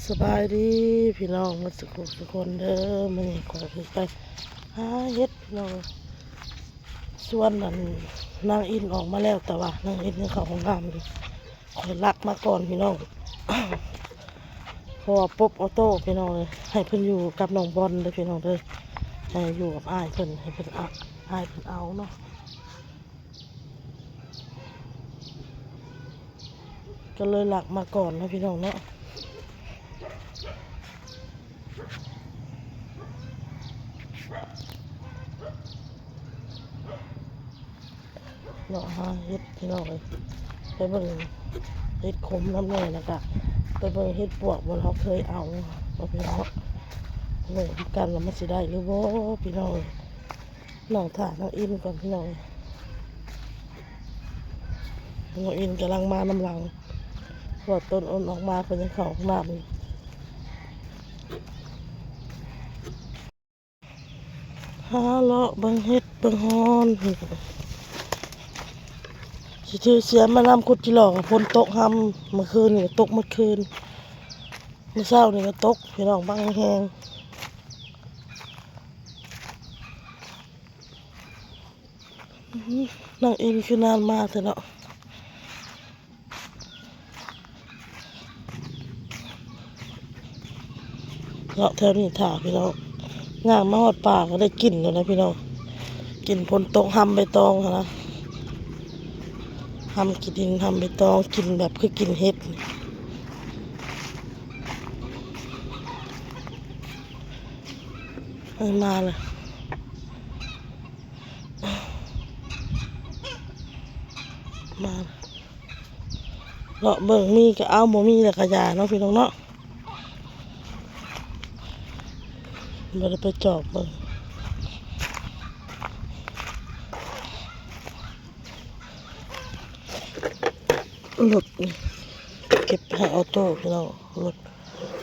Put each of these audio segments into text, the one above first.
ສະບາຍດີພີ່ນ້ອງໝົດສຸຂູສຸຄົນເດີ. ມື້ນີ້ຂ້ອຍຊິໄປຫາເຫັດພີ່ນ້ອງ. ຊວນອັນນາງອິນອອກມາແລ້ວ ແຕ່ວ່ານາງອິນຍັງເຂົ້າຫ້ອງນ້ຳຢູ່. ຂ້ອຍລັກມາກ່ອນພີ່ນ້ອງ ເພາະວ່າປົບອອໂຕ້ພີ່ນ້ອງເອີຍ ໃຫ້ເພິ່ນຢູ່ກັບນ້ອງບອນເດີພີ່ນ້ອງເດີ ໃຫ້ຢູ່ກັບອ້າຍເພິ່ນ ໃຫ້ເພິ່ນ ອາ ອ້າຍເພິ່ນເອົາເນາະ. ກໍເລີຍລັກມາກ່ອນເນາະພີ່ນ້ອງເນາະ. ເລາະຫາເຫັດພີ່ນ້ອງເອີຍ ໄປເບິ່ງເຫັດຂົມນຳແດ່ ແລ້ວກະໄປເບິ່ງເຫັດປວກ ບ່ອນເຮົາເຄີຍເອົາເນາະພີ່ນ້ອງເນາະ. ເບິ່ງນຳກັນວ່າມັນຊິໄດ້ຫຼືບໍ່ພີ່ນ້ອງເອີຍ. ນັ່ງຖ້ານາງອິນກ່ອນພີ່ນ້ອງ. ນາງອິນກຳລັງມານຳຫຼັງ ເພາະວ່າໂຕນອົນອອກມາ ເພິ່ນຍັງເຂົ້າຫ້ອງນ້ຳຢູ່. ຫາເລາະເບິ່ງເຫັດເບິ່ງຮອນ ຊິຖືສຽມມານຳ ຂຸດຈິຫຼໍ່ ກໍຝົນຕົກຮຳ ມື້ຄືນນີ້ກໍຕົກໝົດຄືນ ມື້ເຊົ້ານີ້ກໍຕົກພີ່ນ້ອງ ບັກແຮງ. ນາງອິນຄືນານມາແທ້ເນາະ. ເລາະແຖວນີ້ຖ້າພີ່ນ້ອງ ຍ່າງມາຮອດປ່າກໍໄດ້ກິ່ນແລ້ວນະພີ່ນ້ອງ ກິ່ນຝົນຕົກ ຮຳໃບຕອງຫັ້ນນະ ຮຳຂີ້ດິນ ຮຳໃບຕອງ ກິ່ນແບບຄືກິ່ນເຫັດ. ເອີ ມາແລ້ວ ມາ ເລາະເບິ່ງ ມີກໍເອົາ ບໍ່ມີແລ້ວກໍຢ່າເນາະພີ່ນ້ອງເນາະ. ບໍ່ໄດ້ໄປຈອບເບິ່ງ ລົດເກັບໃຫ້ອອໂຕ້ພີ່ນ້ອງ ລົດ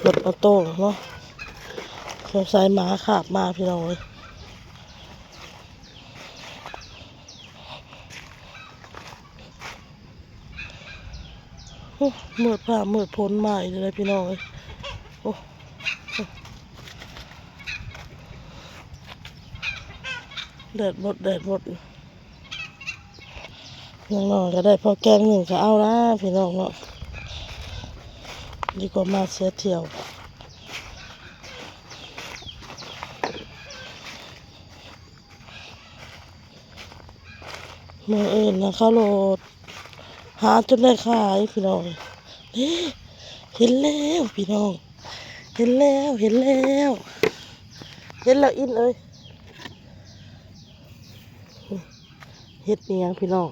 ລົດອອໂຕ້ເນາະ. ສົງໄສໝາຄາບມາພີ່ນ້ອງເອີຍ. ໂອ້ ມືດຟ້າມືດຝົນມາອີກແລ້ວພີ່ນ້ອງເອີຍ. ໂອ້ ໂອ້ ແດດໝົດ ແດດໝົດ. ຢ່າງໜ້ອຍກໍໄດ້ພໍແກງໜຶ່ງກໍເອົາລະພີ່ນ້ອງເນາະ ດີກວ່າມາເສຍທ່ຽວ. ມື້ອື່ນນະ ເຂົາໂລດຫາຈົນໄດ້ຂາຍພີ່ນ້ອງ. ເດ້ ເຫັນແລ້ວພີ່ນ້ອງ ເຫັນແລ້ວ ເຫັນແລ້ວ ເຫັນແລ້ວອິນເອີຍ. ເຫັດອີ່ຫຍັງພີ່ນ້ອງ?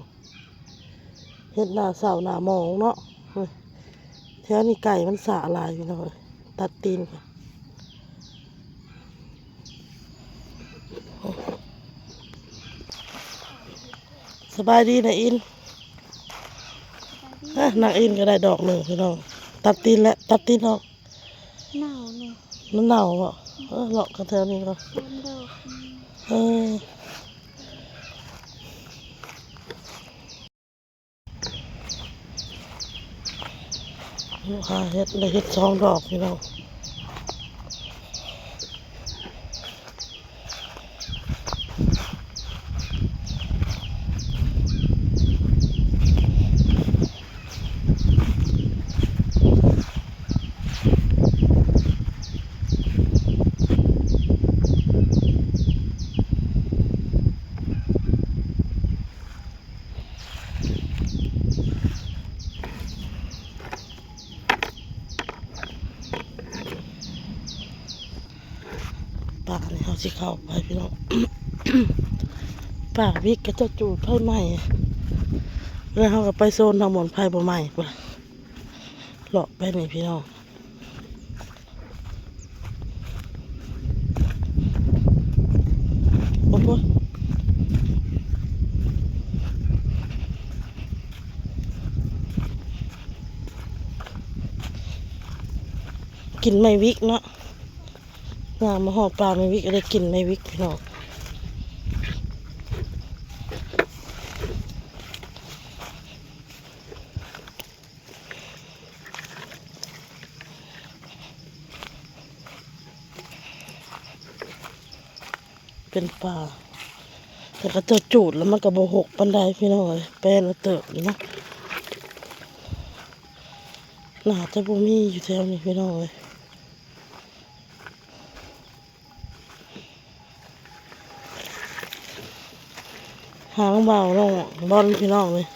ເຫັດໜ້າເສົ້າໜ້າໝອງເນາະ. ໂອ້ຍ ແຖວນີ້ໄກ່ມັນສະຫຼາຍພີ່ນ້ອງເອີຍ ຕັດຕີນ. ສະບາຍດີນາອິນ. ເອີ ນາງອິນກໍໄດ້ດອກໜຶ່ງພີ່ນ້ອງ. ຕັດຕີນແຫຼະ ຕັດຕີນອອກ. ເນົ່ານີ້ ມັນເນົ່າບໍ? ເອີ ເລາະກັນແຖວນີ້ກ່ອນ. ສາມດອກ. ເອີ ຫາເຫັດ ໄດ້ເຫັດສອງດອກພີ່ນ້ອງ. ປ່ານີ້ເຮົາຊິເຂົ້າໄປພີ່ນ້ອງ. ປ່າວິກເຂົາເຈົ້າຈູດໄຟໄໝ້ ແລ້ວເຮົາກໍໄປໂຊນທາງບ່ອນໄຟບໍ່ໄໝ້ພຸ້ນ. ເລາະໄປນີ້ພີ່ນ້ອງ. ໂອ້ໂຫ ກິ່ນໄມ້ວິກເນາະ. ຍ່າງມາຮອດປ່າໄມ້ວິກ ກໍໄດ້ກິ່ນໄມ້ວິກພີ່ນ້ອງ. ເ ເປັນປ່າ ແຕ່ເຂົາເຈົ້າຈູດແລ້ວມັນກໍບໍ່ຮົກປານໃດພີ່ນ້ອງເອີຍ ແປນເຕີບນີ້ນະ ໜ້າຈະບໍ່ມີຢູ່ແຖວນີ້ພີ່ນ້ອງເອີຍ. ຫາງວ່າວນ້ອງບອນພີ່ນ້ອງເອີຍ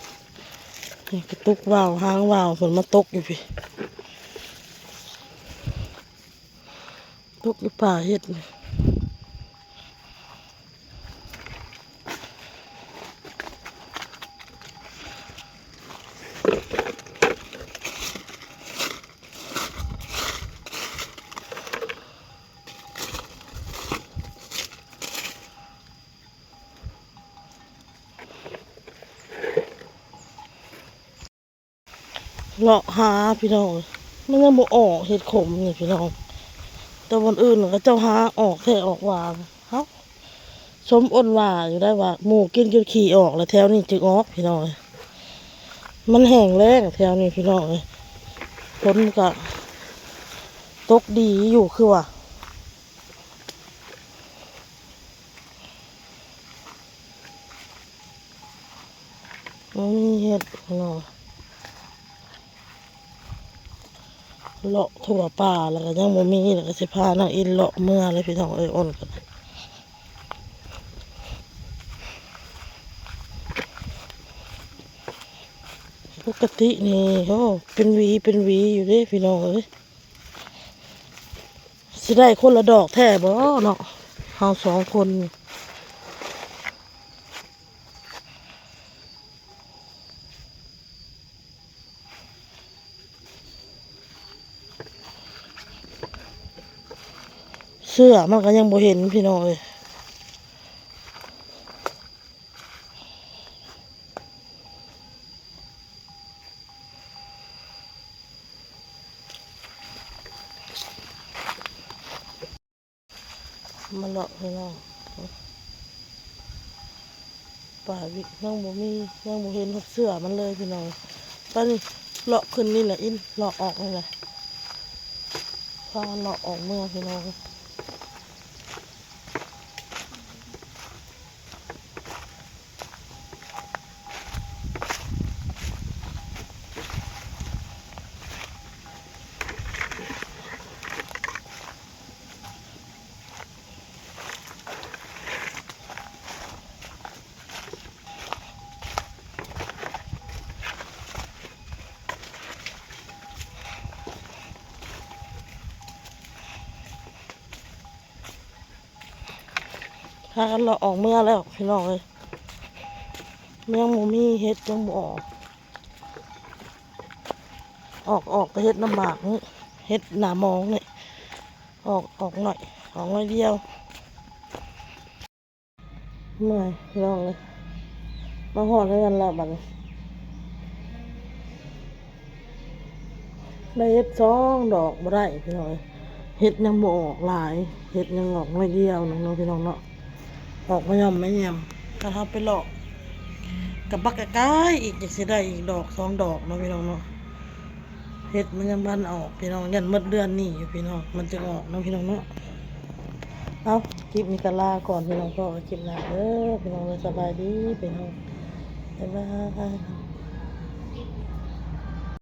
ນີ້ກະຕຸກວ່າວ ຫາງວ່າວເພິ່ນມາຕົກຢູ່ພີ້ ຕົກຢູ່ປ່າເຫັດນີ້. ເລາະຫາພີ່ນ້ອງເອີຍ ມັນຍັງບໍ່ອອກເຫັດຂົມນີ້ພີ່ນ້ອງ ແຕ່ບ່ອນອື່ນເຂົາເຈົ້າຫາອອກແທ້ອອກວ່າ ເຮົາສົມອົນວ່າຢູ່ໄດ້ວ່າໝູ່ກິນຈົນຂີ້ອອກ ແລ້ວແຖວນີ້ຈຶ່ງອອກພີ່ນ້ອງເອີຍ ມັນແຫ້ງແລ້ງແຖວນີ້ພີ່ນ້ອງເອີຍ ຝົນກະຕົກດີຢູ່ຄືວ່າ ບໍ່ມີເຫັດເນາະ ເລາະທົ່ວປ່າແລ້ວກໍຍັງບໍ່ມີ ແລ້ວກໍຊິພານາງອິນເລາະເມືອເລີຍພີ່ນ້ອງເອີຍ ອ່ອນກັນ ປົກກະຕິນີ້ ໂອ້ ເປັນຫວີເປັນຫວີຢູ່ເດ້ພີ່ນ້ອງເອີຍ. ຊິໄດ້ຄົນລະດອກແທ້ບໍ່ເນາະ ເຮົາສອງຄົນນີ້ ເສື້ອມັນກໍຍັງບໍ່ເຫັນພີ່ນ້ອງເອີຍ. ມາເລາະພີ່ນ້ອງ ປາວິກຍັງບໍ່ມີ ຍັງບໍ່ເຫັນຮອດເສື້ອມັນເລີຍພີ່ນ້ອງ. ໄປນີ້ ເລາະຂຶ້ນນີ້ແຫຼະອິນ ເລາະອອກນີ້ແຫຼະ ພາເລາະອອກເມືອພີ່ນ້ອງ. ພາກັນເລາະອອກເມືອແລ້ວພີ່ນ້ອງເອີຍ ຍັງບໍ່ມີເຫັດ ຍັງບໍ່ອອກ ອອກ ອອກແຕ່ເຫັດນ້ຳໝາກນີ້ ເຫັດໜ້າມອງນີ້ ອອກ ອອກໜ້ອຍ ອອກໜ້ອຍດຽວ. ເມື່ອຍພີ່ນ້ອງເອີຍ ມາຮອດເຮືອນແລ້ວບັດນີ້ ໄດ້ເຫັດສອງດອກບໍ່ໄດ້ພີ່ນ້ອງເອີຍ ເຫັດຍັງບໍ່ອອກຫຼາຍ ເຫັດຍັງອອກໜ້ອຍດຽວໜຶ່ງເນາະພີ່ນ້ອງເນາະ ອອກມາຍ່ອມມາແຍມ. ຄັນເຮົາໄປເລາະກັບບັກກະກາຍອີກ ຈັ່ງຊິໄດ້ອີກດອກສອງດອກເນາະພີ່ນ້ອງເນາະ. ເຫັດມັນຍັງບໍ່ທັນອອກພີ່ນ້ອງ ຢ້ານໝົດເດືອນນີ້ຢູ່ພີ່ນ້ອງ ມັນຈຶ່ງອອກເນາະພີ່ນ້ອງເນາະ. ເອົາ ຄລິບນີ້ກໍລາກ່ອນພີ່ນ້ອງ ພໍ້ກັນຄລິບໜ້າເດີພີ່ນ້ອງເດີ ສະບາຍດີພີ່ນ້ອງ ບາຍບາຍ.